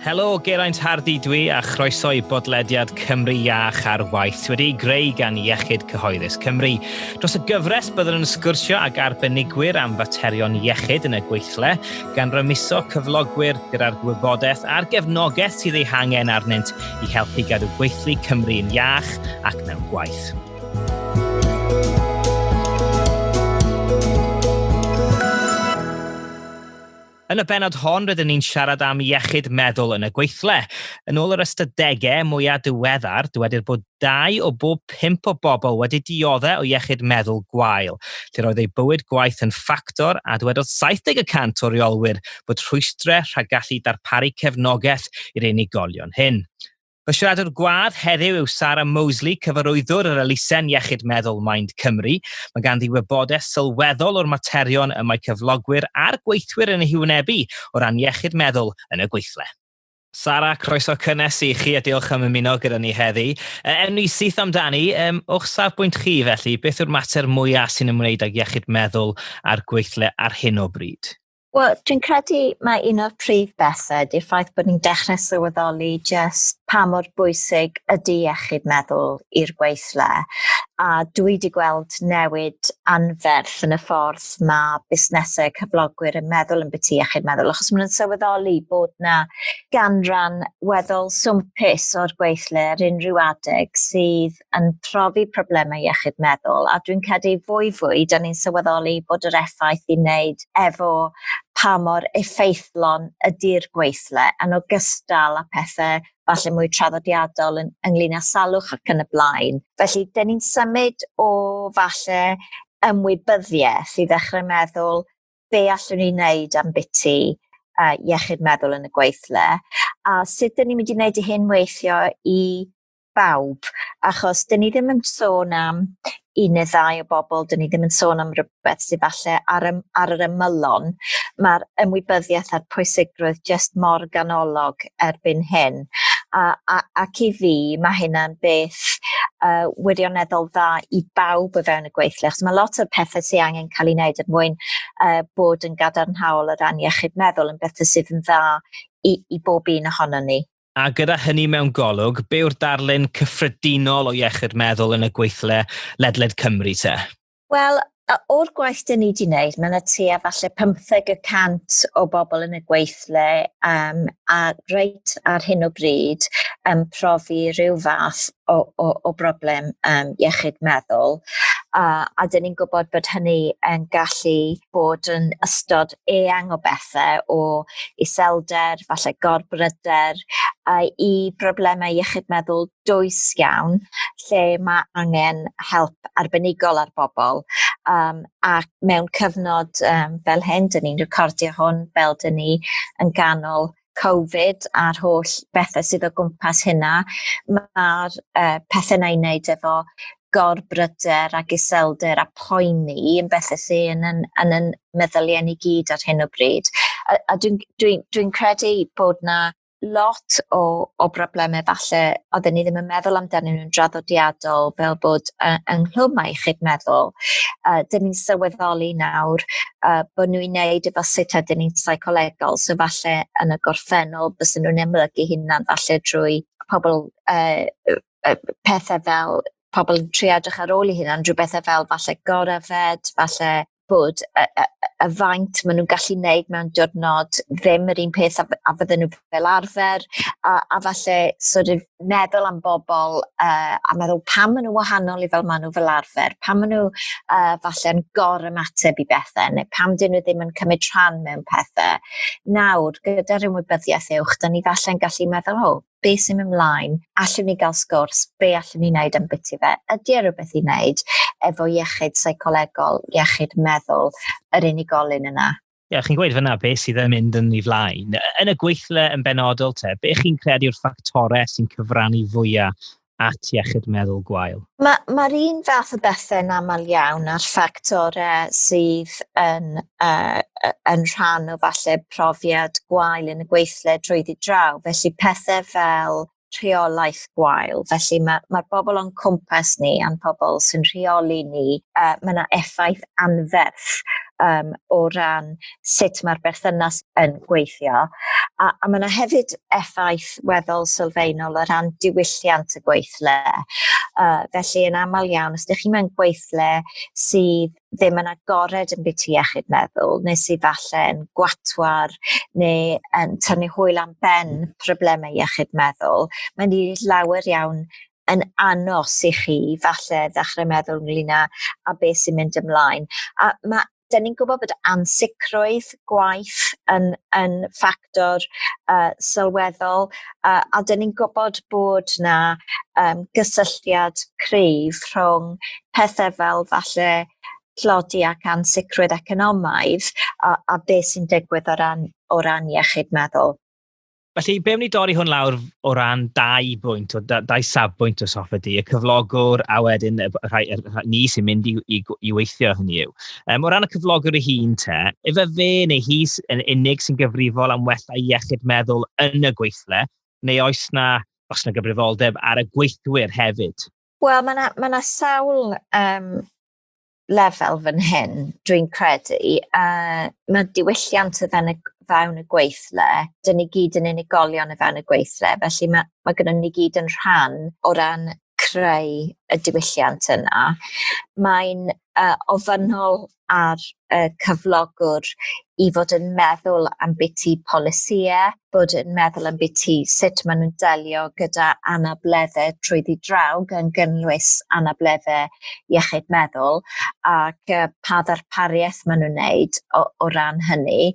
Helo, Geraint Hardy dwi a chroeso i bodlediad Cymru Iach ar Waith wedi'i greu gan Iechyd Cyhoeddus Cymru. Dros y gyfres byddwn yn sgwrsio ag arbenigwyr am faterion iechyd yn y gweithle, gan rymuso cyflogwyr gyda'r gwybodaeth a'r gefnogaeth sydd ei hangen arnynt i helpu gadw gweithlu Cymru yn iach ac mewn gwaith. Yn y bennod hon, rydyn ni'n siarad am iechyd meddwl yn y gweithle. Yn ôl yr ystadegau mwyaf diweddar, dywedir bod dau o bob pump o bobl wedi dioddau o iechyd meddwl gwael, lle roedd eu bywyd gwaith yn ffactor a dywedodd 70 y cant o reolwyr bod rhwystrau rhag gallu darparu cefnogaeth i'r unigolion hyn. Fy siaradwr gwadd heddiw yw Sara Moseley, cyfarwyddwr yr elusen Iechyd Meddwl Mind Cymru. Mae ganddi wybodaeth sylweddol o'r materion y mae cyflogwyr a'r gweithwyr yn eu hwynebu o ran iechyd meddwl yn y gweithle. Sara, croeso cynnes i chi a diolch am ymuno gyda ni heddi. Ewn ni syth amdani, um, o'ch safbwynt chi felly, beth yw'r mater mwyaf sy'n ymwneud ag iechyd meddwl a'r gweithle ar hyn o bryd? Wel, dwi'n credu mae un o'r prif bethau ydy'r ffaith bod ni'n dechrau sylweddoli jyst pa mor bwysig ydy iechyd meddwl i'r gweithle. A dwi wedi gweld newid anferth yn y ffordd mae busnesau cyflogwyr yn meddwl yn byti iechyd meddwl, achos maen nhw'n sylweddoli bod na ganran weddol swmpus o'r gweithle ar unrhyw adeg sydd yn profi problemau iechyd meddwl a dwi'n credu fwy fwy da ni'n sylweddoli bod yr effaith i wneud efo pa mor effeithlon ydy'r gweithle yn ogystal â pethau falle mwy traddodiadol yn, ynglyn â salwch ac yn y blaen. Felly, dyn ni'n symud o falle ymwybyddiaeth i ddechrau meddwl be allwn ni wneud am biti iechyd meddwl yn y gweithle a sut dyn ni'n mynd i wneud i hyn weithio i bawb, achos 'dyn ni ddim yn sôn am un neu ddau o bobl, 'dyn ni ddim yn sôn am rywbeth sydd falle ar, ym, ar yr ymylon. Mae'r ymwybyddiaeth a'r pwysigrwydd jyst mor ganolog erbyn hyn. A, a, ac i fi, mae hynna'n beth wirioneddol dda i bawb o fewn y gweithle, achos mae lot o'r pethau sydd angen cael ei wneud er mwyn bod yn gadarnhaol o ran iechyd meddwl yn bethau sydd yn dda i, i bob un ohonon ni. A gyda hynny mewn golwg, be yw'r darlun cyffredinol o iechyd meddwl yn y gweithle ledled Cymru te? Wel, o'r gwaith dyn ni wedi wneud, mae yna tua falle 15 y cant o bobl yn y gweithle um, a reit ar hyn o bryd yn profi rhyw fath o, o, o broblem um, iechyd meddwl. A, a dyn ni'n gwybod bod hynny yn gallu bod yn ystod eang o bethau, o iselder, falle gorbryder, a i broblemau iechyd meddwl dwys iawn, lle mae angen help arbenigol ar bobl. Um, ac mewn cyfnod um, fel hyn, dyn ni'n recordio hwn fel dyn ni yn ganol Covid a'r holl bethau sydd o gwmpas hynna, mae'r pethau 'na i wneud efo gorbryder ac iselder a poeni yn bethau sydd yn yn, yn, yn meddyliau ni gyd ar hyn o bryd. A, a dwi'n dwi, dwi credu bod na lot o, o broblemau falle oedden ni ddim yn meddwl amdanyn nhw'n draddodiadol fel bod ynghlwm â iechyd meddwl. Dyn ni'n sylweddoli nawr bod nhw'n wneud efo sut ydyn ni'n seicolegol, so falle yn y gorffennol fysen nhw'n amlygu hunan falle drwy pobl pethau fel pobl yn trio edrych ar ôl eu hunan drwy bethau fel falle goryfed, falle bod y, y, y faint maen nhw'n gallu wneud mewn diwrnod ddim yr un peth a, a fydden nhw fel arfer, a, a falle sort of meddwl am bobl a meddwl pam maen nhw wahanol i fel maen nhw fel arfer, pam maen nhw falle'n gor-ymateb i bethau, neu pam dyn nhw ddim yn cymryd rhan mewn pethau. Nawr, gyda'r ymwybyddiaeth uwch, da ni falle'n gallu meddwl, o, be sy'n mynd mlaen, allwn ni gael sgwrs, be allwn ni wneud am biti fe, ydy e rhywbeth i wneud efo iechyd seicolegol, iechyd meddwl yr unigolyn yna. Ie, yeah, chi'n gweud fyna beth sydd yn mynd yn ei flaen. Yn y gweithle yn benodol te, be chi'n credu yw'r ffactorau sy'n cyfrannu fwyaf at iechyd meddwl gwael? Mae'r ma un fath o bethau yn aml iawn a'r ffactorau sydd yn, yn rhan o falle profiad gwael yn y gweithle drwyddi draw. Felly pethau fel rheolaeth gwael. Felly mae'r ma bobl o'n cwmpas ni a'n pobl sy'n rheoli ni, mae yna effaith anferth um, o ran sut mae'r berthynas yn gweithio. A mae yna hefyd effaith weddol sylfaenol o ran diwylliant y gweithle. Felly yn aml iawn, os ydych chi mewn gweithle sydd ddim yn agored yn biti iechyd meddwl, neu sydd falle yn gwatwar neu yn tynnu hwyl am ben problemau iechyd meddwl, mae'n lawer iawn yn anos i chi falle ddechrau meddwl ynglyn â a beth sy'n mynd ymlaen. A mae dyn ni'n gwybod bod ansicrwydd gwaith yn ffactor sylweddol, a dyn ni'n gwybod bod na gysylltiad cryf rhwng pethau fel falle tlodi ac ansicrwydd economaidd a beth sy'n digwydd o ran iechyd meddwl. Felly, be am ni dorri hwn lawr o ran dau bwynt, o dau safbwynt os hoffi di, y cyflogwr a wedyn y rhai ni sy'n mynd i weithio, hynny yw. O ran y cyflogwr ei hun te, ife fe neu hi yn unig sy'n gyfrifol am wella iechyd meddwl yn y gweithle, neu oes na gyfrifoldeb ar y gweithwyr hefyd? Wel, mae yna ma sawl lefel fan hyn, dwi'n credu. Mae diwylliant o fewn y gweithle, dyn ni gyd yn unigolion o fewn y gweithle, felly mae gynnon ni gyd yn rhan o ran creu y diwylliant yna. Mae'n ofynnol ar y cyflogwr i fod yn meddwl am biti polisïau, bod yn meddwl am biti sut maen nhw'n delio gyda anableddau trwyddi draw, gan gynnwys anableddau iechyd meddwl, ac pa ddarpariaeth maen nhw'n wneud o ran hynny,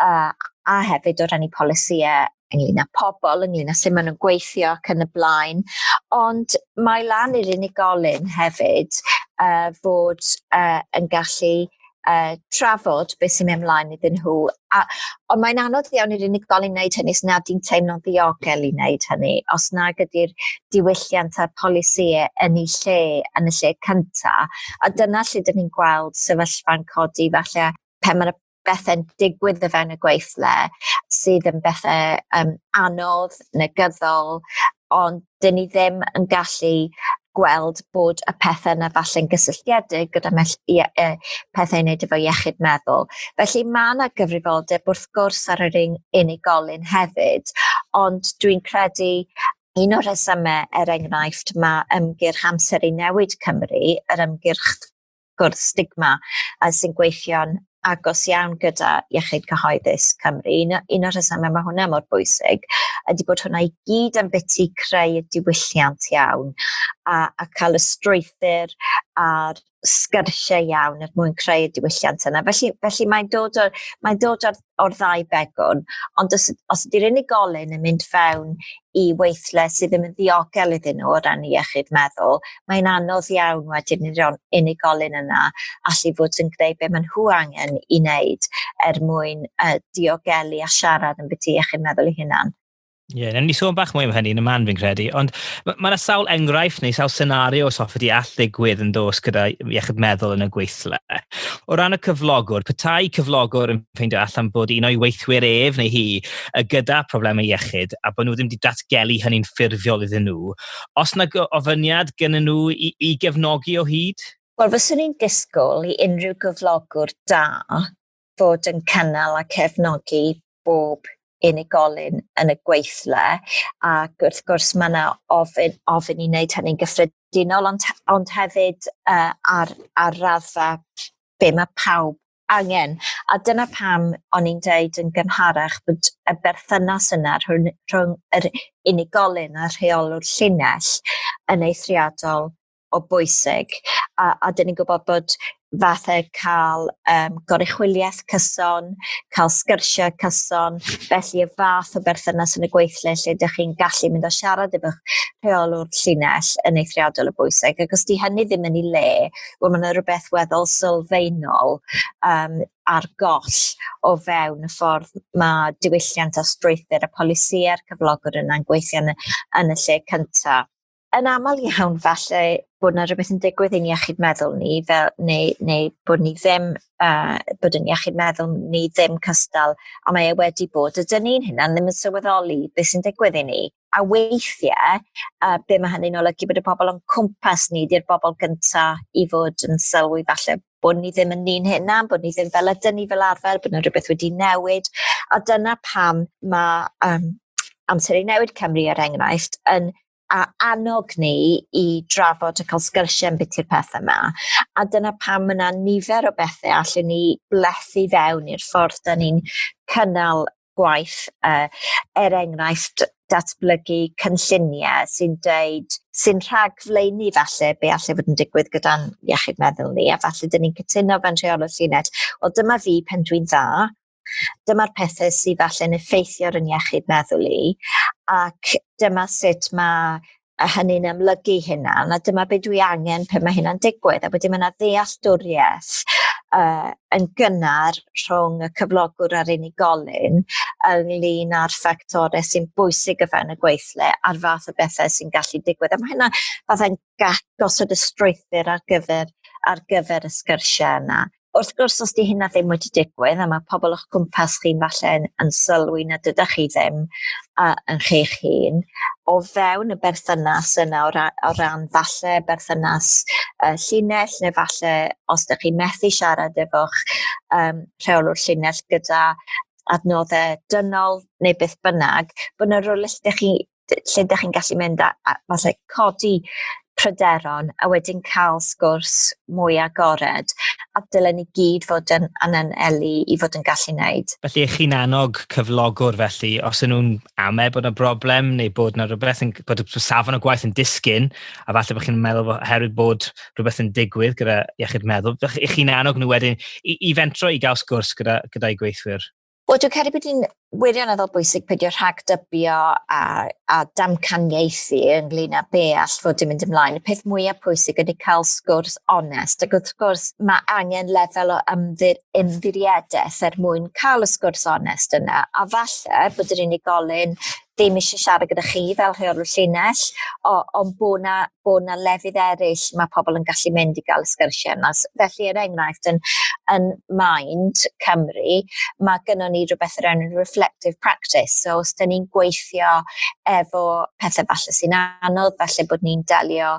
a hefyd o ran eu polisïau ynglyn â pobl, ynglyn â sut maen nhw'n gweithio ac yn y blaen. Ond mae lan i'r unigolyn hefyd fod yn gallu trafod beth sy'n mynd ymlaen iddyn nhw. Ond mae'n anodd iawn i'r unigolyn wneud hynny os nad yw'n teimlo'n ddiogel i wneud hynny. Os nag ydy'r diwylliant a'r polisïau yn ei lle yn y lle cyntaf. A dyna lle dyn ni'n gweld sefyllfa'n codi falle pan mae bethau'n digwydd o fewn y gweithle sydd yn bethau anodd, negyddol, ond dyn ni ddim yn gallu gweld bod y pethau yna falle'n gysylltiedig gyda pethau i wneud efo iechyd meddwl. Felly mae yna gyfrifoldeb wrth gwrs ar yr unigolyn hefyd, ond dwi'n credu un o'r rhesymau, er enghraifft, mae ymgyrch Amser i Newid Cymru, yr ymgyrch gwrth stigma, a sy'n gweithio'n agos iawn gyda Iechyd Cyhoeddus Cymru. Un o'r rhesymau mae hwnna mor bwysig ydy bod hwnna i gyd yn biti creu y diwylliant iawn a cael y strwythur a'r sgyrsiau iawn er mwyn creu y diwylliant yna. Felly mae'n dod o'r ddau begwn, ond os ydy'r unigolyn yn mynd fewn i weithle sydd ddim yn ddiogel iddyn nhw o ran iechyd meddwl, mae'n anodd iawn wedyn i'r unigolyn yna allu fod yn gwneud be maen nhw angen i wneud er mwyn diogelu a siarad yn byti iechyd meddwl eu hunan. Ie, yeah, ni sôn bach mwy am hynny yn y man, fi'n credu, ond mae yna sawl enghraifft neu sawl senario os hoffi di all ddigwydd yn dos gyda iechyd meddwl yn y gweithle. O ran y cyflogwr, petai cyflogwr yn ffeindio allan bod un o'i weithwyr ef neu hi gyda problemau iechyd a bod nhw ddim wedi datgelu hynny'n ffurfiol iddyn nhw, oes 'na ofyniad gynnyn nhw i gefnogi o hyd? Wel, fyswn i'n disgwyl i unrhyw gyflogwr da fod yn cynnal a cefnogi bob unigolyn yn y gweithle, ac wrth gwrs mae yna ofyn i wneud hynny'n gyffredinol, ond hefyd ar raddfa be mae pawb angen. A dyna pam o'n i'n deud yn gynharach bod y berthynas yna rhwng yr unigolyn a'r rheolwr llinell yn eithriadol o bwysig. A dyn ni'n gwybod bod fatha cael goruchwyliaeth cyson, cael sgyrsiau cyson, felly y fath o berthynas yn y gweithle lle ydych chi'n gallu mynd a siarad efo'ch rheolwr llinell yn eithriadol o bwysig. Ac os di hynny ddim yn ei le, wel, mae yna rhywbeth weddol sylfaenol ar goll o fewn y ffordd mae diwylliant a strwythur a polisïau'r cyflogwr yna'n gweithio yn y lle cyntaf. Yn aml iawn falle bod 'na rhywbeth yn digwydd i'n iechyd meddwl ni fel neu bod ni ddim bod yn iechyd meddwl ni ddim cystal a mae e wedi bod. Ydyn ni'n hynna ddim yn sylweddoli beth sy'n digwydd i ni. A weithiau, be mae hynny'n olygu bod y bobl o'n cwmpas ni di'r bobl gynta i fod yn sylwi falle bod ni ddim yn ni'n hunan, bod ni ddim fel ydyn ni fel arfer, bod yna rhywbeth wedi newid. A dyna pam mae Amser i Newid Cymru, er enghraifft, yn a annog ni i drafod a cael sgyrsiau ambiti'r pethau yma. A dyna pam yna nifer o bethau allwn ni blethu fewn i'r ffordd da ni'n cynnal gwaith, er enghraifft datblygu cynlluniau sy'n deud, sy'n rhagflaenu falle be allai fod yn digwydd gyda'n iechyd meddwl ni, a falle dyn ni'n cytuno fe'n rheolwr llinell, wel, dyma fi pen dwi'n dda, dyma'r pethau sydd falle'n effeithio ar yn iechyd meddwl i, ac dyma sut mae a hynny'n amlygu hynna, a dyma be dwi angen pan mae hynna'n digwydd. A wedyn mae yna ddealltwriaeth yn gynnar rhwng y cyflogwr a'r unigolyn ynglyn â'r ffactorau sy'n bwysig o fewn y gweithle a'r fath o bethau sy'n gallu digwydd. A mae hynna fatha'n gosod y strwythur ar gyfer y sgyrsiau yna. Wrth gwrs, os 'di hynna ddim wedi digwydd a mae pobl o'ch cwmpas chi'n falle yn sylwi nad ydych chi ddim yn chi'ch hun, o fewn y berthynas yna o ran falle berthynas llinell neu falle os ydych chi'n methu siarad efo'ch rheolwr llinell gyda adnoddau dynol neu beth bynnag, bod yna rywle lle ydych chi'n gallu mynd a falle codi pryderon a wedyn cael sgwrs mwy agored, a dylen ni gyd fod yn anelu i fod yn gallu wneud. Felly, ych chi'n annog cyflogwr felly, os ydyn nhw'n ame bod yna broblem neu bod yna rhywbeth yn, bod y safon o gwaith yn disgyn, a falle bod chi'n meddwl oherwydd bod rhywbeth yn digwydd gyda iechyd meddwl, ych chi'n annog nhw wedyn i fentro i gael sgwrs gyda'i gweithwyr? Wel, dwi'n credu bod hi'n wirioneddol bwysig peidio rhagdybio a damcaniaethu ynglyn â be all fod yn mynd ymlaen. Y peth mwyaf pwysig ydy cael sgwrs onest, ac wrth gwrs mae angen lefel o ymddiriedaeth er mwyn cael y sgwrs onest yna. A falle bod yr unigolyn ddim eisiau siarad gyda chi fel rheolwr llinell, ond bod na lefydd eraill mae pobl yn gallu mynd i gael y sgyrsiau yna. Felly, er enghraifft, yn Mind Cymru, mae gynnon ni rhywbeth o'r enw reflective practice. So, os dyn ni'n gweithio efo pethau falle sy'n anodd, falle bod ni'n delio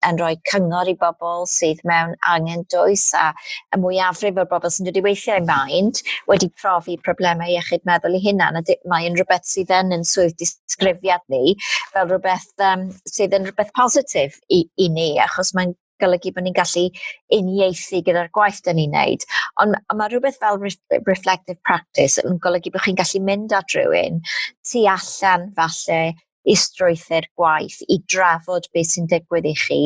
yn rhoi cyngor i bobl sydd mewn angen dwys, a y mwyafrif o'r bobl sy'n dod i weithio i Mind wedi profi problemau iechyd meddwl eu hunan, a mae'n rhywbeth sydd yn swydd disgrifiad ni fel rhywbeth sydd yn rhywbeth positif i ni, achos mae'n golygu bod ni'n gallu uniaethu gyda'r gwaith dyn ni'n neud. Ond mae rhywbeth fel reflective practice yn golygu bod chi'n gallu mynd at rhywun tu allan falle i strwythur gwaith i drafod beth sy'n digwydd i chi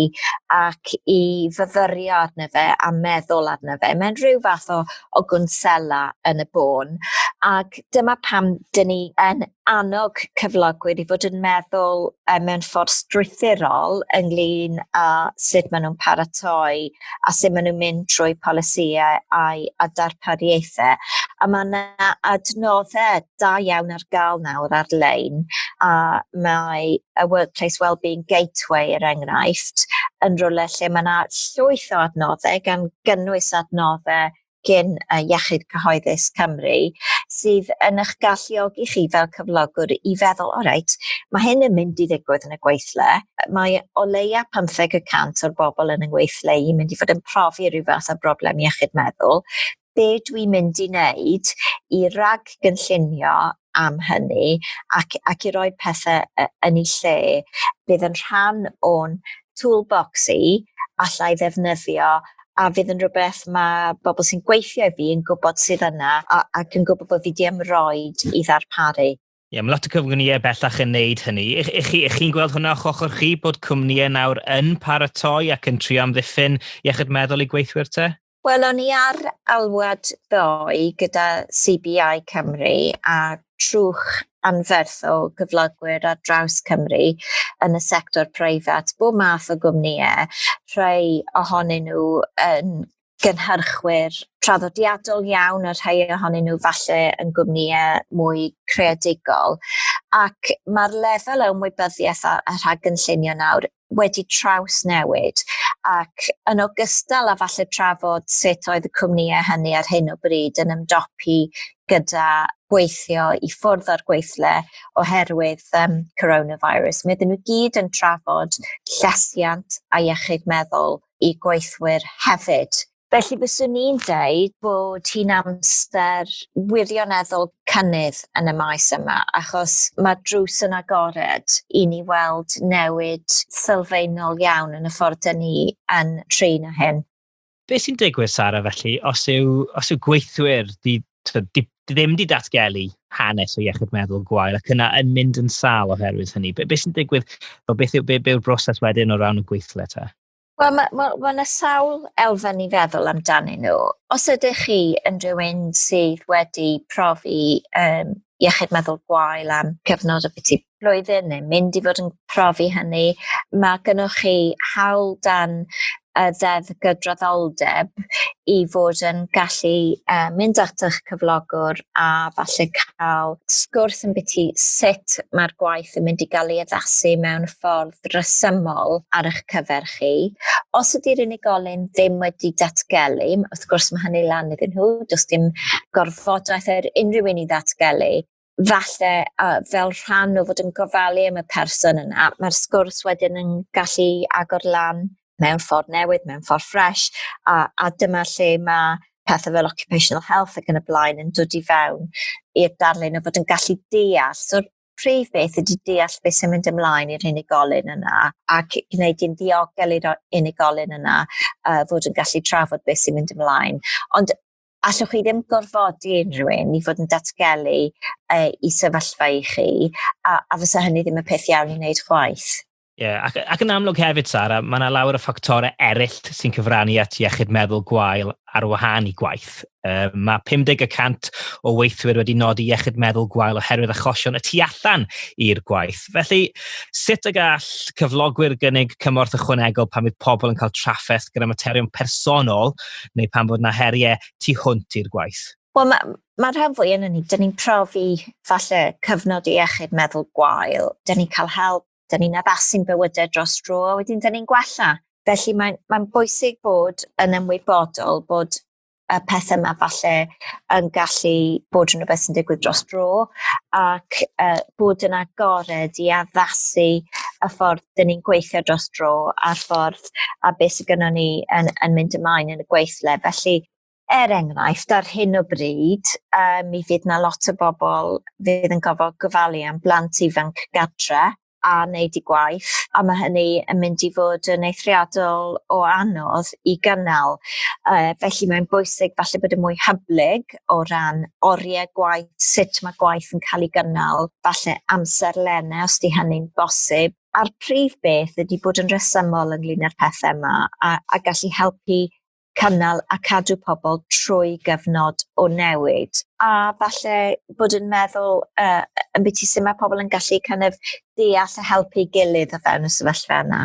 ac i fyfyrio arno fe a meddwl arno fe. Mae'n rhyw fath o gwnsela yn y bôn, ac dyma pam dyn ni yn annog cyflogwyr i fod yn meddwl mewn ffordd strwythurol ynglyn â sut maen nhw'n paratoi a sut maen nhw'n mynd trwy polisïau a darpariaethau. A mae yna adnoddau da iawn ar gael nawr ar-lein, a mae y Workplace Wellbeing Gateway, er enghraifft, yn rhywle lle mae yna llwyth o adnoddau, gan gynnwys adnoddau gyn Iechyd Cyhoeddus Cymru, sydd yn eich galluogi chi fel cyflogwr i feddwl, o reit, mae hyn yn mynd i ddigwydd yn y gweithle. Mae o leia 15% o'r bobl yn y gweithle i mynd i fod yn profi rhyw fath o broblem iechyd meddwl. Be dwi'n mynd i wneud i rag gynllunio am hynny ac i roi pethau yn ei lle bydd yn rhan o'n toolbox i allai ddefnyddio a fydd yn rhywbeth mae bobl sy'n gweithio i fi yn gwybod sydd yna ac yn gwybod bod fi wedi ymroid i ddarparu. Ie, yeah, mae lot o cwmnïau bellach yn neud hynny. Ych chi'n gweld hwnna o'ch ochr chi, bod cwmnïau nawr yn paratoi ac yn trio amddiffyn iechyd meddwl i gweithwyr te? Wel, o'n i ar alwad ddoe gyda CBI Cymru a trwch anferth o gyflogwyr ar draws Cymru yn y sector preifat, bob math o gwmnïau, rhai ohonyn nhw yn gynhyrchwyr traddodiadol iawn a rhai ohonyn nhw falle yn gwmnïau mwy creadigol. Ac mae'r lefel o ymwybyddiaeth a rhaggynllunio nawr wedi trawsnewid, ac yn ogystal â falle trafod sut oedd y cwmnïau hynny ar hyn o bryd yn ymdopi gyda gweithio i ffwrdd o'r gweithle oherwydd coronavirus, mi oedden nhw gyd yn trafod llesiant a iechyd meddwl i gweithwyr hefyd. Felly fyswn i'n deud bod hi'n amser wirioneddol cynnydd yn y maes yma, achos mae drws yn agored i ni weld newid sylfaenol iawn yn y ffordd dyn ni yn trin â hyn. Be sy'n digwydd, Sara, felly, os yw gweithwyr di ddim di datgelu hanes o iechyd meddwl gwael ac yna yn mynd yn sâl oherwydd hynny? Be sy'n digwydd, fel be yw'r broses wedyn o ran y gweithle te? Wel, ma 'na sawl elfen i feddwl amdanyn nhw. Os ydych chi yn rhywun sydd wedi profi iechyd meddwl gwael am cyfnod o byti blwyddyn neu mynd i fod yn profi hynny, mae gennych chi hawl dan y Ddeddf Gydraddoldeb i fod yn gallu mynd at eich cyflogwr a falle cael sgwrs yn biti sut mae'r gwaith yn mynd i gael ei addasu mewn ffordd resymol ar eich cyfer chi. Os ydy'r unigolyn ddim wedi datgelu, wrth gwrs mae hynny lan iddyn nhw, does dim gorfodaeth ar unrhyw un i ddatgelu. Falle fel rhan o fod yn gofalu am y person yna, mae'r sgwrs wedyn yn gallu agor lan mewn ffordd newydd, mewn ffordd ffres, a dyma lle mae pethau fel occupational health ac yn y blaen yn dod i fewn i'r darlun o fod yn gallu deall. So'r prif beth ydy deall beth sy'n mynd ymlaen i'r unigolyn yna ac gwneud hi'n ddiogel i'r unigolyn yna fod yn gallu trafod beth sy'n mynd ymlaen. Ond allwch chi ddim gorfodi unrhyw un i fod yn datgelu i sefyllfa i chi, a fysa hynny ddim y peth iawn i wneud chwaith. Ie, yeah, ac yn amlwg hefyd, Sara, mae yna lawer o ffactorau eraill sy'n cyfrannu at iechyd meddwl gwael ar wahân i gwaith. Mae 50% o weithwyr wedi nodi iechyd meddwl gwael oherwydd achosion y tu allan i'r gwaith. Felly, sut y gall cyflogwyr gynnig cymorth ychwanegol pan fydd pobl yn cael trafferth gyda materion personol neu pan fod yna heriau tu hwnt i'r gwaith? Wel, ma rhan fwyaf yn ni, dyn ni'n profi falle cyfnod i iechyd meddwl gwael, dyn ni'n cael help, dyn ni'n addasu'n bywydau dros dro, a wedyn dyn ni'n gwella. Felly mae'n bwysig bod yn ymwybodol bod y pethau yma falle yn gallu bod yn rhywbeth sy'n digwydd dros dro ac bod yn agored i addasu y ffordd dyn ni'n gweithio dros dro a'r ffordd a beth sydd gynnon ni yn mynd ymlaen yn y gweithle. Felly, er enghraifft, ar hyn o bryd, mi fydd 'na lot o bobl fydd yn gorfod gofalu am blant ifanc gartre a wneud eu gwaith, a mae hynny yn mynd i fod yn eithriadol o anodd i gynnal. Felly mae'n bwysig falle bod yn mwy hyblyg o ran oriau gwaith, sut mae gwaith yn cael ei gynnal, falle amserlennau os 'di hynny'n bosib. A'r prif beth ydy bod yn rhesymol ynglyn â'r pethau yma a gallu helpu cynnal a cadw pobl trwy gyfnod o newid. A falle bod yn meddwl ambiti sut mae pobl yn gallu kind of deall a helpu gilydd o fewn y sefyllfa yna.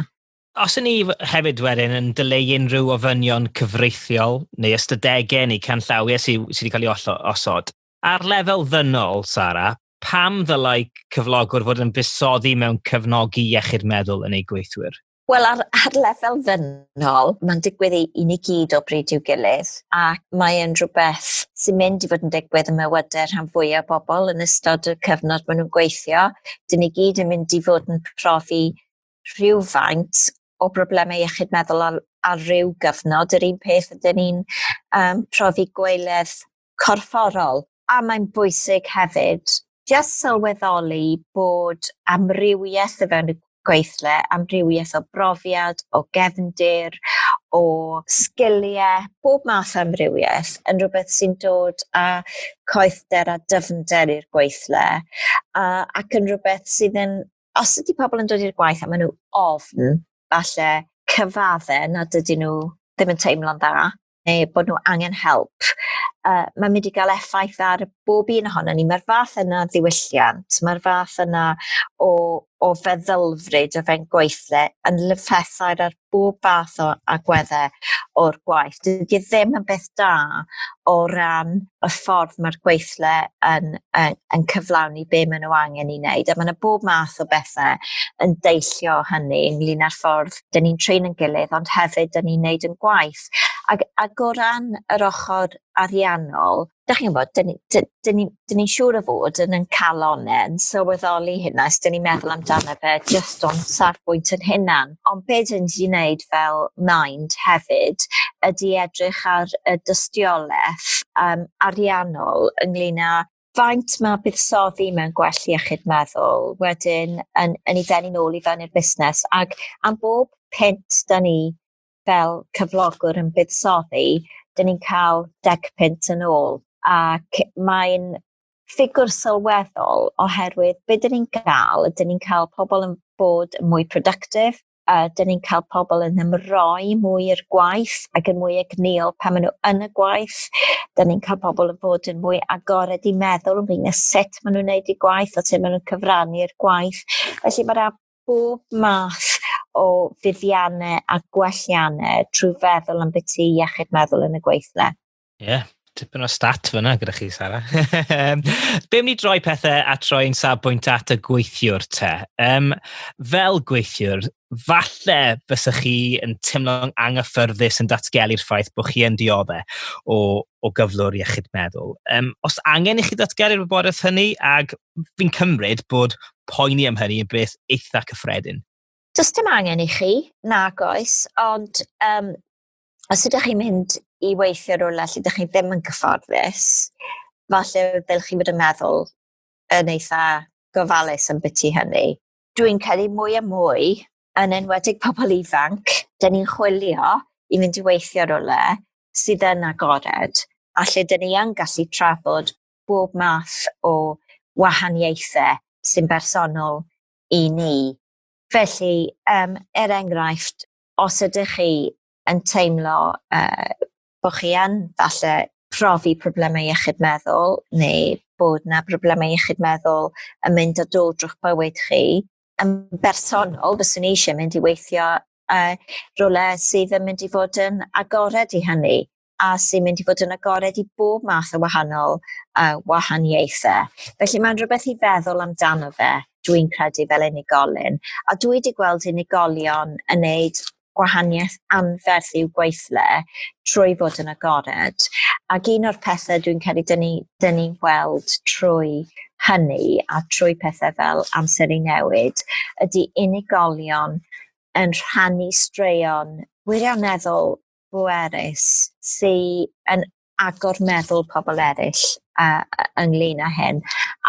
Os ydyn ni hefyd wedyn yn dileu unrhyw ofynion cyfreithiol neu ystadegau neu canllawiau sydd wedi cael ei osod, ar lefel ddynol, Sara, pam ddylai cyflogwr fod yn buddsoddi mewn cefnogi iechyd meddwl yn ei gweithwyr? Wel, ar lefel ddynol, mae'n digwydd i ni gyd o bryd i'w gilydd, ac mae'n rhywbeth sy'n mynd i fod yn digwydd ym mywydau rhan fwyaf o bobl yn ystod y cyfnod maen nhw'n gweithio. Dyn ni gyd yn mynd i fod yn profi rhywfaint o broblemau iechyd meddwl ar ryw gyfnod. Yr un peth ydyn ni'n profi gwaeledd corfforol. A mae'n bwysig hefyd jyst sylweddoli bod amrywiaeth o fewn y gweithle, amrywiaeth o brofiad, o gefndir, o sgiliau, bob math o amrywiaeth yn rhywbeth sy'n dod â coethder a dyfnder i'r gweithle, ac yn rhywbeth sydd yn, os ydy pobl yn dod i'r gwaith a maen nhw ofn, falle cyfadde nad ydyn nhw ddim yn teimlo'n dda, neu bod nhw angen help, mae'n mynd i gael effaith ar bob un ohono ni. Mae'r fath yna ddiwylliant, mae'r fath yna o feddylfryd o fewn gweithle yn lyffethair ar bob fath o agweddau o'r gwaith. Dydy ddim yn beth da o ran y ffordd mae'r gweithle yn cyflawni be maen nhw angen i wneud. A mae yna bob math o bethau yn deillio hynny ynglyn â'r ffordd dyn ni'n trin yn gilydd, ond hefyd dyn ni'n wneud yn gwaith. Ac, ac o ran yr ochr ariannol, da chi'n gwybod, dyn ni, dyn ni, dyn ni siŵr o fod yn yn calonau yn sylweddoli hynna, os dyn ni'n meddwl amdano fe jyst o'n safbwynt yn hunan. Ond be dyn ni wedi wneud fel Mind hefyd ydy edrych ar y dystiolaeth ariannol ynglyn â faint mae buddsoddi mewn gwell iechyd meddwl wedyn yn, yn ei ddenu nôl i fewn i'r busnes, ac am bob punt da ni fel cyflogwr yn buddsoddi, dyn ni'n cael 10 punt yn ôl. Ac mae'n ffigwr sylweddol oherwydd be dyn ni'n gael, dyn ni'n cael pobl yn bod yn mwy productive, a dyn ni'n cael pobl yn ymroi mwy i'r gwaith ac yn mwy egnïol pan maen nhw yn y gwaith. Dyn ni'n cael pobl yn bod yn mwy agored i meddwl ynglyn â sut maen nhw'n gwneud eu gwaith a sut maen nhw'n cyfrannu i'r gwaith. Felly mae yna bob math o fuddiannau a gwelliannau trwy feddwl am beth iechyd meddwl yn y gweithle. Ie, yeah, tipyn o stat fyna gyda chi, Sara. Be am ni droi pethau a troi'n safbwynt at y gweithiwr te? Fel gweithiwr, falle fysych chi yn teimlo'n anghyffyrddus yn datgelu'r ffaith bod chi yn dioddef o, o gyflwr iechyd meddwl. Os angen i chi ddatgelu'r wybodaeth hynny, ag fi'n cymryd bod poeni am hynny yn beth eitha cyffredin. Does dim angen i chi, nag oes, ond os ydych chi'n mynd i weithio rhywle lle ydych chi ddim yn gyfforddus, falle ddylech chi fod yn meddwl yn eitha gofalus am byti hynny. Dwi'n credu mwy a mwy, yn enwedig pobl ifanc, dyn ni'n chwilio i fynd i weithio rhywle sydd yn agored, a lle dyn ni yn gallu trafod bob math o wahaniaethau sy'n bersonol i ni. Felly, er enghraifft, os ydych chi yn teimlo bod chi yn falle profi problemau iechyd meddwl neu bod na problemau iechyd meddwl yn mynd a dod drwy'ch bywyd chi, yn bersonol fyswn i eisiau mynd i weithio rhywle sydd yn mynd i fod yn agored i hynny a sy'n mynd i fod yn agored i bob math o wahanol wahaniaethau. Felly mae'n rhywbeth i feddwl amdano fe, dwi'n credu, fel unigolyn. A dwi wedi gweld unigolion yn wneud gwahaniaeth anferth i'w gweithle trwy fod yn agored. Ac un o'r pethau dwi'n credu dyn ni'n ni, ni weld trwy hynny a trwy pethau fel Amser i Newid ydy unigolion yn rhannu straeon wirioneddol bwerus sydd yn agor meddwl pobl eraill ynglyn â hyn.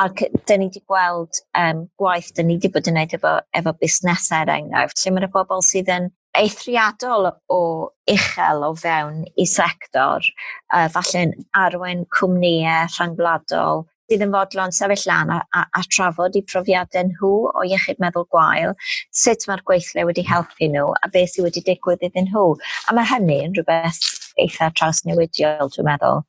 Ac dyn ni wedi gweld gwaith dyn ni wedi bod yn gwneud efo, efo busnesau er enghraifft, lle mae'r bobl sydd yn eithriadol o uchel o fewn i sector, falle'n arwain cwmnïau rhyngwladol sydd yn fodlon sefyll lan a, a, a trafod eu profiadau nhw o iechyd meddwl gwael, sut mae'r gweithle wedi helpu nhw a beth sydd wedi digwydd iddyn nhw. A mae hynny yn rhywbeth eitha trawsnewidiol, dwi'n meddwl.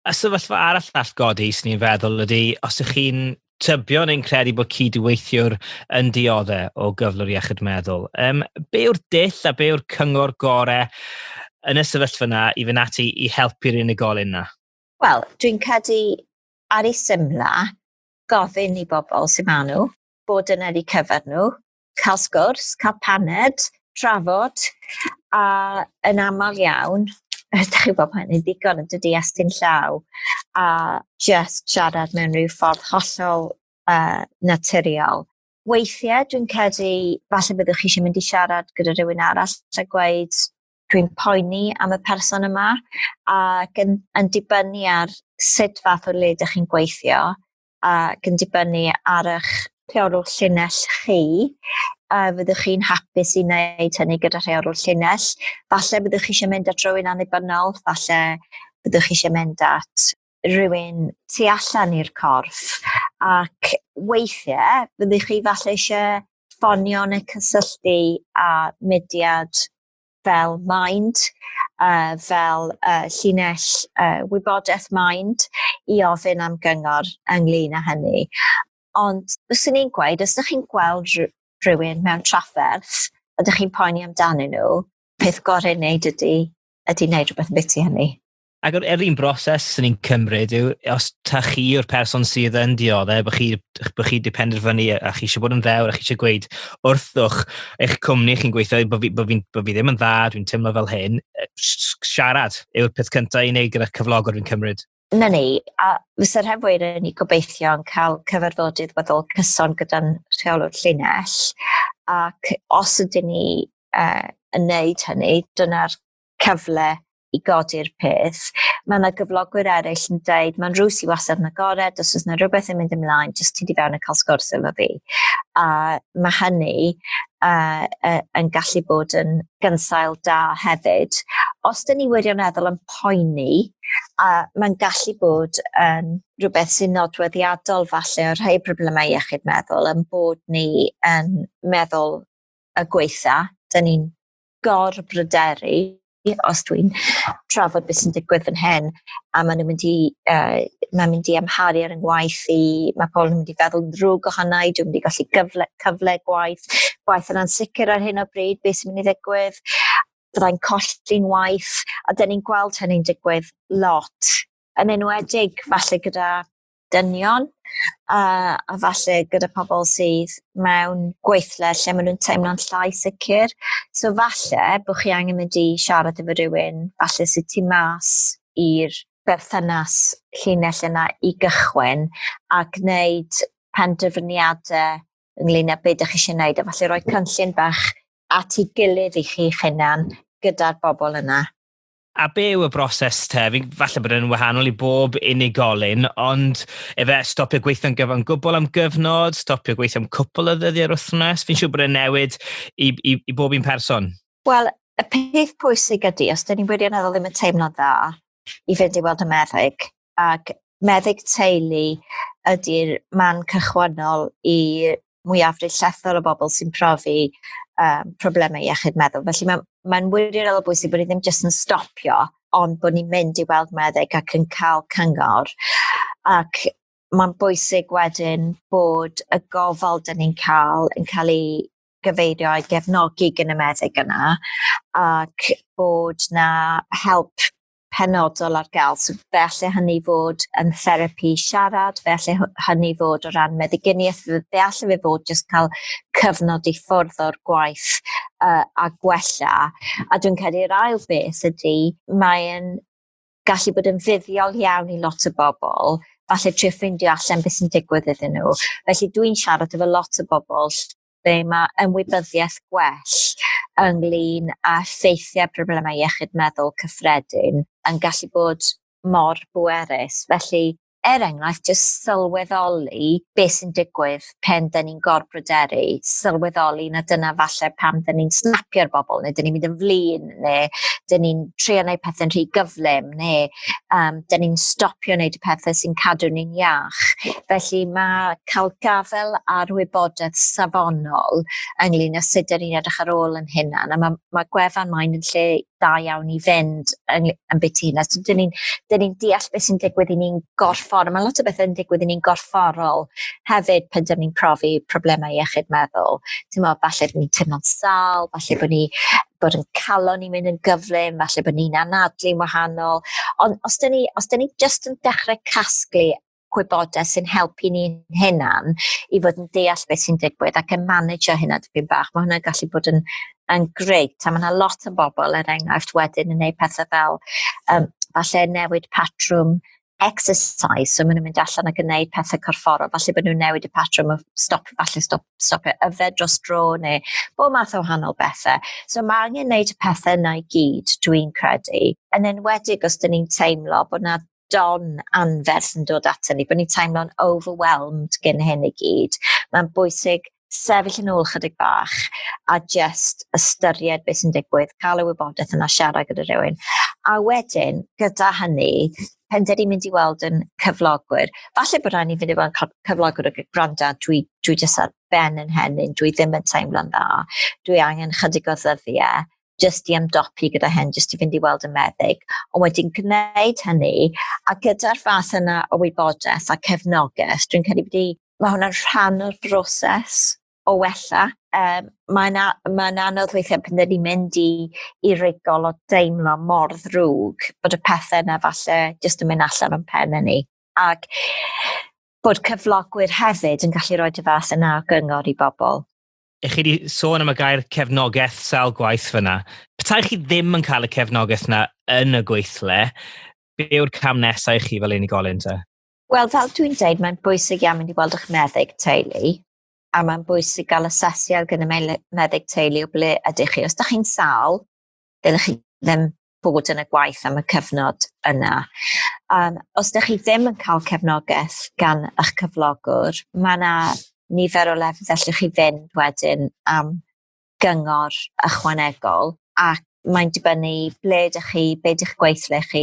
Y sefyllfa arall all godi, sy'n ni'n feddwl, ydy os ydych chi'n tybio neu'n credu bod cydweithiwr yn dioddef o gyflwr iechyd meddwl. Be yw'r dull a be yw'r cyngor gorau yn y sefyllfa yna i fynd ati i helpu'r unigolyn yna? Wel, dwi'n credu ar ei symla, gofyn i bobl sy'n maen nhw, bod yna i cyfer nhw, cael sgwrs, cael paned, trafod, a yn aml iawn, ydych chi'n gwybod mae'n ddigon yn dydy estyn llaw, a just siarad mewn rhyw ffordd hollol naturiol. Weithiau dwi'n credu falle byddwch chi eisiau mynd i siarad gyda rhywun arall a gweud dwi'n poeni am y person yma, ac yn, yn dibynnu ar sut fath o le ydych chi'n gweithio, ac yn dibynnu ar eich rheolwr llinell chi, a fyddwch chi'n hapus i wneud hynny gyda rheolwr llinell. Falle byddwch chi eisiau mynd at rhywun annibynnol, falle byddwch chi eisiau mynd at rhywun tu allan i'r corff, ac weithiau byddwch chi falle eisiau ffonio neu cysylltu â mudiad fel Mind, fel llinell wybodaeth Mind i ofyn am gyngor ynglyn â hynny. Ond fyswn i'n gweud, os ydych chi'n gweld rhywun mewn trafferth a ydych chi'n poeni amdanyn nhw, peth gorau wneud ydy, ydy wneud rhywbeth ambiti hynny. Ac yr, yr un broses sy'n ni'n cymryd yw, os ta chi yw'r person sydd yn dioddef, bod chi, bod chi wedi penderfynu a chi eisiau bod yn ddewr a chi eisiau gweud wrthwch eich cwmni chi'n gweithio bod fi, bod fi, bod fi ddim yn dda, dwi'n teimlo fel hyn, siarad yw'r peth cyntaf i wneud gyda'ch cyflogwr fi'n cymryd. Na ni, a fysa'r rhan fwyaf ni gobeithio yn cael cyfarfodydd weddol cyson gyda'n rheolwr llinell, ac os ydyn ni yn neud hynny, dyna'r cyfle i godi'r peth. Mae yna gyflogwyr eraill yn dweud, mae'n rws i wastad yn agored, os oes yna rhywbeth yn mynd ymlaen, jyst ti di fewn a cael sgwrs efo fi. A mae hynny yn gallu bod yn gynsail da hefyd. Os dyn ni wirioneddol yn poeni, a mae'n gallu bod yn rhywbeth sy'n nodweddiadol falle o rhai problemau iechyd meddwl, yn bod ni yn meddwl y gweitha, dyn ni'n gorbryderu os dwi'n trafod beth sy'n digwydd fan hyn, a maen nhw'n mynd i, mae'n mynd i amharu ar yng ngwaith i, mae pobl yn mynd i feddwl yn ddrwg ohona i, dwi'n mynd i golli gyfle, cyfle gwaith, gwaith yn ansicr ar hyn o bryd, beth sy'n mynd i ddigwydd, fyddai'n colli'n waith, a dyn ni'n gweld hynny'n digwydd lot, yn enwedig falle gyda dynion a, a falle gyda pobl sydd mewn gweithle lle maen nhw'n teimlo'n llai sicr. So falle bod chi angen mynd i siarad efo rhywun, falle sydd tu mas i'r berthynas llinell yna i gychwyn a gwneud penderfyniadau ynglyn â beth ydych chi eisiau gwneud a falle rhoi cynllun bach at ei gilydd i chi'ch hunan gyda'r bobl yna. A be yw y broses te? Fi'n falle bod yn wahanol i bob unigolyn, ond efe stopio gweithio'n gyfan gwbl am gyfnod, stopio gweithio am cwpl o ddyddiau'r wythnos, fi'n siŵr bod e'n newid i, i, i bob un person. Wel, y peth pwysig ydy, os dyn ni'n wirioneddol ddim yn teimlo'n dda, i fynd i weld y meddyg, ac meddyg teulu ydy'r man cychwynnol i mwyafrif llethol o bobl sy'n profi um, problemau iechyd meddwl. Felly mae'n mae wirioneddol bwysig bod ni ddim jyst yn stopio, ond bod ni'n mynd i weld meddyg ac yn cael cyngor. Ac mae'n bwysig wedyn bod y gofal dyn ni'n cael yn cael ei gyfeirio a'i gefnogi gan y meddyg yna ac bod na help penodol ar gael. So fe alle hynny fod yn therapi siarad, fe alle hynny fod o ran meddyginiaeth, fe alle fe fod jyst cael cyfnod i ffwrdd o'r gwaith a gwella. A dwi'n credu'r ail beth ydy, mae'n gallu bod yn fuddiol iawn i lot o bobl, falle trio ffeindio allan beth sy'n digwydd iddyn nhw. Felly dwi'n siarad efo lot o bobl lle mae ymwybyddiaeth gwell ynglyn â ffeithiau problemau iechyd meddwl cyffredin yn gallu bod mor bwerus. Felly, er enghraifft, jyst sylweddoli beth sy'n digwydd pen dyn ni'n gorbryderu, sylweddoli na dyna falle pam dyn ni'n snapio'r bobl, neu dyn ni'n mynd yn flin, neu dyn ni'n trio gwneud pethau'n rhy gyflym, neu um, dyn ni'n stopio wneud y pethau sy'n cadw ni'n iach. Felly mae cael gafael ar wybodaeth safonol ynglyn â sut dyn ni'n edrych ar ôl yn hunan, a mae, mae gwefan maen yn lle da iawn i fynd yn, yn beth hynna. So, dyn ni'n ni deall beth sy'n digwydd i ni'n gorfforol. Mae lot o bethau'n digwydd i ni'n gorfforol hefyd pan dyn ni'n profi problemau iechyd meddwl. Ti'n meddwl, falle bod ni'n teimlo'n sâl, falle bod ni bod yn calon ni'n mynd yn gyflym, falle bod ni'n anadlu'n wahanol. Ond os dyn ni, os dyn ni just yn dechrau casglu gwybodaeth sy'n helpu ni'n hunan i fod yn deall beth sy'n digwydd ac yn manageo hynna dipyn bach, mae hwnna'n gallu bod yn, yn greit. A mae yna lot o bobl, er enghraifft, wedyn yn gwneud pethau fel um, falle newid patrwm exercise, so maen nhw'n mynd allan ac yn gwneud pethau corfforol, falle bod nhw'n newid y patrwm o stop, falle stop, stopio yfed dros dro neu bob math o wahanol bethau. So mae angen gwneud y pethau yna i gyd, dwi'n credu. Yn enwedig os dyn ni'n teimlo bod na don anferth yn dod ato ni, bod ni'n teimlo'n overwhelmed gen hyn i gyd. Mae'n bwysig sefyll yn ôl chydig bach a just ystyried beth sy'n digwydd, cael y wybodaeth yna siarad gyda rhywun. A wedyn, gyda hynny, pen dyn ni'n mynd i weld yn cyflogwyr, falle bod rhaid ni fynd i weld cyflogwyr ac gwrando, dwi, dwi jyst ar ben yn hennyn, dwi ddim yn teimlo'n dda, dwi angen chydig o ddyddiau, jyst i ymdopi gyda hyn, jyst i fynd i weld y meddyg. Ond wedyn gwneud hynny, a gyda'r fath yna o wybodaeth a cefnogaeth, dwi'n credu bod i, mae hwnna'n rhan o'r broses o wella. Mae'n mae anodd weithiau pan dyn ni'n mynd i rigol o deimlo mor ddrwg bod y pethau yna falle jyst yn mynd allan o'n pen ni. Ac bod cyflogwyr hefyd yn gallu rhoi y fath yna o gyngor i bobl. Ych chi wedi sôn am y gair cefnogaeth sawl gwaith fyna. Petai chi ddim yn cael y cefnogaeth yna yn y gweithle, be yw'r cam nesaf i chi fel unigolyn te? Wel, fel dwi'n deud, mae'n bwysig iawn mynd i weld eich meddyg teulu, a mae'n bwysig gael asesiad gan y meddyg teulu o ble ydych chi. Os ydych chi'n sâl, dylech chi ddim bod yn y gwaith am y cyfnod yna. Os ydych chi ddim yn cael cefnogaeth gan eich cyflogwr, mae yna nifer o lefydd allwch chi fynd wedyn am gyngor ychwanegol, ac mae'n dibynnu ble ydych chi, be ydych gweithle chi,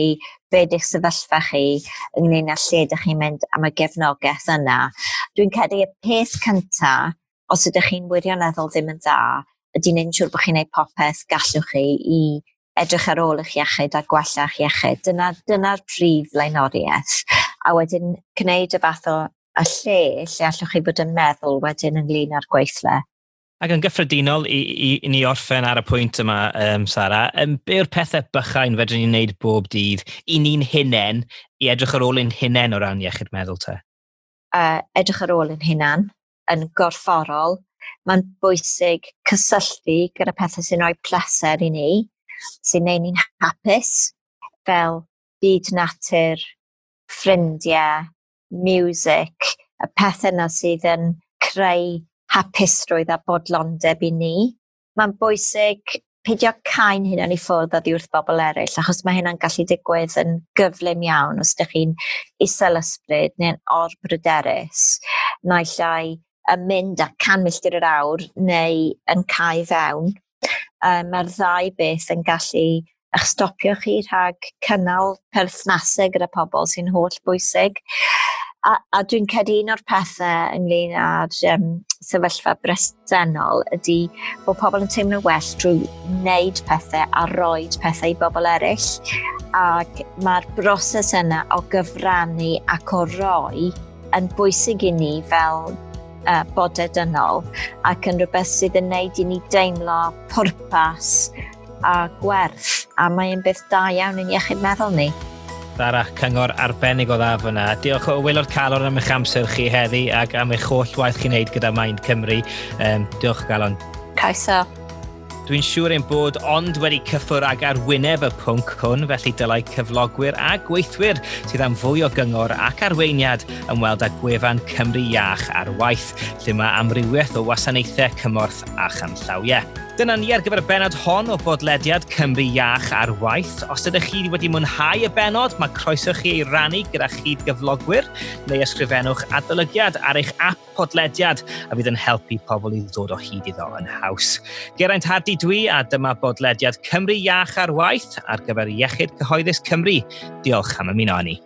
be ydych sefyllfa chi ynglyn â lle ydych chi'n mynd am y gefnogaeth yna. Dwi'n credu y peth cyntaf, os ydych chi'n wirioneddol ddim yn dda, ydy wneud yn siŵr bod chi'n gwneud popeth gallwch chi i edrych ar ôl eich iechyd a gwella eich iechyd. Dyna'r prif flaenoriaeth. A wedyn gwneud y fath o y lle lle allwch chi fod yn meddwl wedyn ynglyn â'r gweithle. Ac yn gyffredinol, i ni orffen ar y pwynt yma, Sara, be yw'r pethau bychain fedrwn ni wneud bob dydd i ni'n hunain, i edrych ar ôl ein hunain o ran iechyd meddwl te? Edrych ar ôl ein hunain yn gorfforol. Mae'n bwysig cysylltu gyda pethau sy'n rhoi pleser i ni, sy'n neud ni'n hapus, fel byd natur, ffrindiau, music, y pethau yna sydd yn creu hapusrwydd a bodlondeb i ni. Mae'n bwysig peidio cau'n hunan i ffwrdd oddi wrth bobl eraill, achos mae hynna'n gallu digwydd yn gyflym iawn os ydych chi'n isel ysbryd neu'n orbryderus, naill ai yn mynd â 100 milltir yr awr neu yn cau fewn. Mae'r ddau beth yn gallu eich stopio chi rhag cynnal perthnasau gyda pobl sy'n holl bwysig. A dwi'n credu un o'r pethau ynglyn â'r sefyllfa bresennol ydy bod pobl yn teimlo well drwy wneud pethau a rhoi pethau i bobl eraill. Ac mae'r broses yna o gyfrannu ac o roi yn bwysig i ni fel bodau dynol, ac yn rhywbeth sydd yn wneud i ni deimlo pwrpas a gwerth, a mae'n beth da iawn yn iechyd meddwl ni. Sara, cyngor arbennig o dda fyna. Diolch o waelod calon am eich amser chi heddi ac am eich holl waith chi'n neud gyda Mind Cymru. Diolch o galon. Croeso. Dwi'n siŵr ein bod ond wedi cyffwrdd ag arwyneb y pwnc hwn, felly dylai cyflogwyr a gweithwyr sydd am fwy o gyngor ac arweiniad ymweld â gwefan Cymru Iach ar Waith, lle mae amrywiaeth o wasanaethau cymorth a chanllawiau. Dyna ni ar gyfer y bennod hon o bodlediad Cymru Iach ar Waith. Os ydych chi wedi mwynhau y bennod, mae croeso chi ei rannu gyda chyd-gyflogwyr neu ysgrifennwch adolygiad ar eich app podlediad a fydd yn helpu pobl i ddod o hyd iddo yn haws. Geraint Hardy dwi, a dyma bodlediad Cymru Iach ar Waith ar gyfer Iechyd Cyhoeddus Cymru. Diolch am ymuno â ni.